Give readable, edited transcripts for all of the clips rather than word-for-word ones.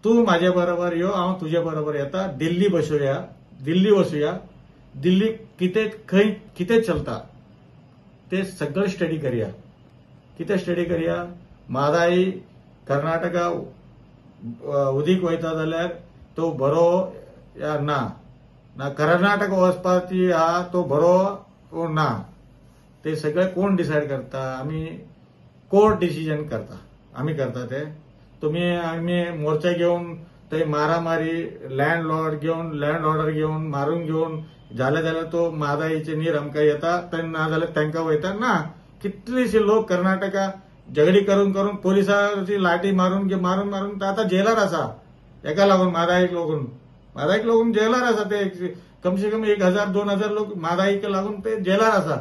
तूं म्हाजे बरोबर यो, हांव तुजे बरोबर येता, दिल्ली बसोया, दिल्ली वचुया, दिल्ली कितें खंय कितें चलता ते सगळें स्टडी करया. कितें स्टडी करया? म्हादाई कर्नाटका उदीक वयता जाल्यार तो बरो या ना, ना कर्नाटका वचपाची आहा तो बरो वो ना, ते सगळे कोण डिसायड करता? आमी कोर्ट डिसिजन करता, आमी करता ते. तुमी आमी मोर्चा घेवन थंय मारामारी लँड लॉर्ड घेवन लँड ऑर्डर घेवन मारून घेवन जालें जाल्यार तो म्हादाईचे नीर आमकां येता, थंय ना जाल्यार तांकां वयता ना. कितलेशे लोक कर्नाटका झगडी करून करून पोलिसांची लाठी मारून मारून मारून आतां जेलार आसा. एका लागून म्हादाईक लागून, म्हादाईक लागून जेलार आसा ते. कमसे कम 1000 2000 लोक म्हादाईक लागून ते जेलार आसा.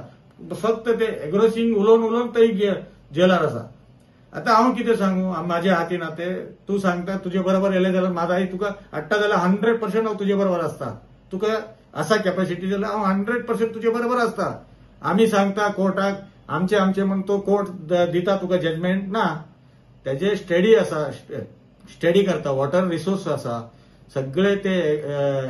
फक्त ते एग्रोसिंग उलोवन उलोवन ते जेलार आसा. आतां हांव कितें सांगू, म्हाज्या हातीन ते. तूं सांगता तुजे बरोबर येयलें जाल्यार म्हादाई तुका हाडटा जाल्यार 100% हांव तुजे बरोबर आसता. तुका आसा कॅपॅसिटी जाल्यार हांव 100% तुजे बरोबर आसता. आमी सांगता कोर्टाक आमचे आमचे म्हण तो कोर्ट दिता तुका जजमेंट ना. तेजे स्टडी आसा, स्टडी करता, वॉटर रिसोर्स आसा, सगळे ते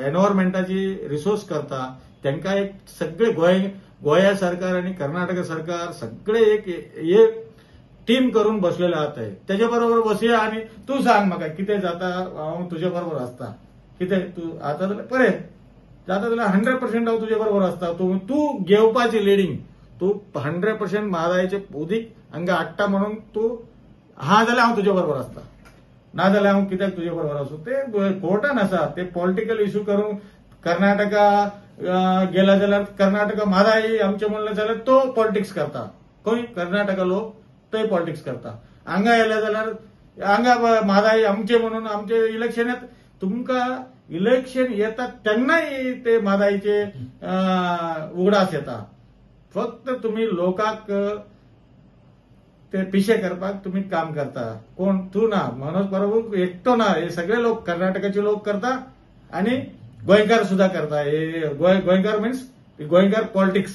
एनवायरमेंटाची रिसोर्स करता. तांकां एक सगळे गोंय गोंया सरकार आनी कर्नाटक सरकार सगळे एक एक टीम करून बसलेले आहा ते. तेजे बरोबर बसया आनी तूं सांग म्हाका कितें जाता, हांव तुजे बरोबर आसता. कितें तूं आतां जाल्यार पळय जाता जाल्यार 100% हांव तुजे बरोबर आसता. तूं तूं घेवपाची लिडींग, तूं 100% म्हादाईचें उदीक हांगा हाडटा म्हणून तूं आहा जाल्यार हांव तुजे बरोबर आसता, ना जाल्यार हांव कित्याक तुजे बरोबर आसूं. ते कोर्टान आसा, ते पॉलिटिकल इशू करून कर्नाटका गेला जाल्यार कर्नाटका म्हादाई आमचें म्हणलें जाल्यार तो पॉलिटिक्स करता. खंय कर्नाटका लोक थंय पॉलिटिक्स करता. हांगा येयले जाल्यार हांगा म्हादाई आमचे म्हणून आमचे इलेक्शन येता. तुमकां इलेक्शन येता तेन्नाय ते म्हादाईचे उगडास येता. फक्त तुमी लोकांक ते पिशे करपाक तुमी काम करता. कोण तूं ना, मनोज परब एकटो ना, हे सगळे लोक कर्नाटकाचे लोक करता आनी गोंयकार सुद्दां करता. हे गोंयकार मिन्स गोंयकार पॉलिटिक्स.